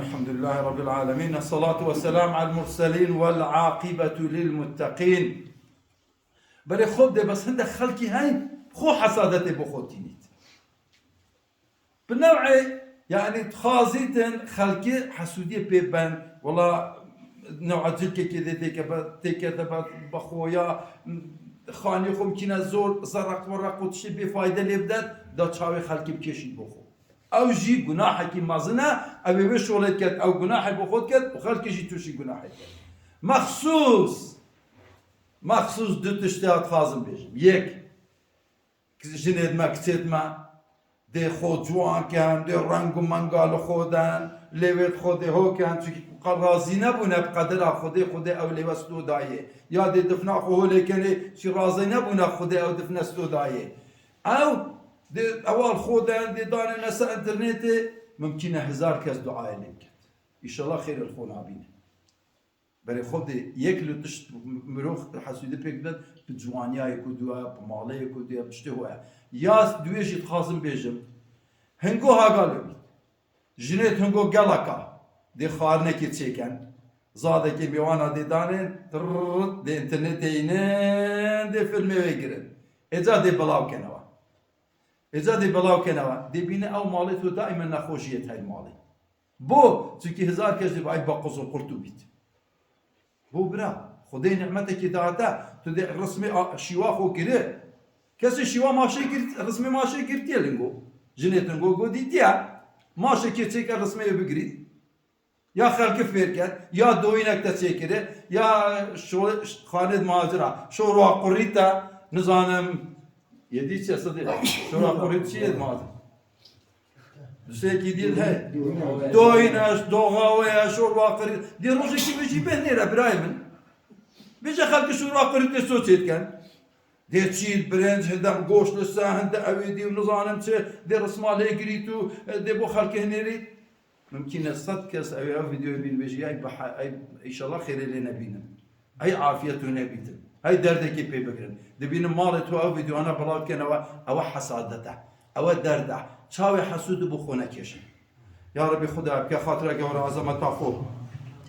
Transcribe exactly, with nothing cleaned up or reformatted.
الحمد لله رب العالمين، الصلاة والسلام على المرسلين والعاقبة للمتقين. Berê xwe dê bes hindek xelkî heyn, xwe hesadetê bo xwe tînît. Bi new'ê, yani dixwazîtin xelkî hesûdiyê pê ben, wela new'a cilkekê dê têke be, têke de be, be xwe ya, xanî xwe mkîne zor, zerreq werreq û tiştê bê fayde lê bidet, da çavê xelkî bikêşît bo xwe. Ew jî gunahekî mezin e, ew ê wê şolê diket, ew gunahê bo xwe diket û xelkê jî tûşî gunahê diket. Mexsûs, mexsûs du tiştê dixwazim bêjim. Yek, jinêd me, kitsêd me, dê xwe ciwan ken, dê reng û menga li xwe den, lê wê xwe dê ho ken, çunkî qe razî nebûne bi qedera Xwedê, Xwedê ew lê we sto dayê. Ya dê difna xwe holê kenê, çi razî nebûne Xwedê ew difne sto dayê. Ew dê ewal xwe den, dê danêne ser înternetê, mimkîn e hezar kes duayê lê biket. Îşallah xêr li xwe nabîne. Berê xwe dê yek li tişt mirov hesûdî pêk bidet, bi ciwaniyayê ku diwe, bi maleyê ku diwe, bi tiştê xwe ye. Ya duwê jî dixwazim bêjim, hingo haga li bît. Jinêd hingo geleka dê xwarinekê çêken, zadekê mêwana dê danên, tirrrt, dê înternetê înin, dê filmê wê girin. Êca dê belaw kenewa. Êca dê belaw kenewa. Dê bîne ew malê to daîmen nexweşiyê hey malê. Bo? Çunkî hezar kes dê bi ay baquz û qurt û bît. Bo bira, Xwedê nîmetekî date, tu dê rismê a-, şîwa xwe kiri. Kesê şîwa maşê girt, rismê maşê girtiye lingo. Jinê tingo go dîtiye. Maşekê çêke rismê wê bigirît. Ya xelkî fêr ket, ya doyînek te çêkiri, ya şo-, xanê di macira. Şor wa qurî te, nizanim, yedî çi sedê. Şor wa qurî çi yê di macira? Sêkî dî hey. Doyîne, doxawe ya, şor wa qurî. Dê rojekî min jî bêhnê re, birayê min. Bêje xelkî şor wa qurî tê so çêdiken. Dê çît, birinc, hinde goşt li ser, hinde ew ê dî û nizanim çi, dê risma lê girît û, e, dê bo xelkê hinêrît. Mimkîn e sed kes ew ê ev vîdeoyê bîn bêjî, ey biha-, ey, îşallah xêrê lê nebînin. Ey afiyet wê nebîtin. Ey derdekê pê bigirin. Dibînin malê to ew vîdeoyana belav dikenewe, ewe hesadet e. Ewe derd e. Çavê hesûdî bo xwe nekêşin. Ya Rebî Xuda, bike xatira gewra ezameta xwe.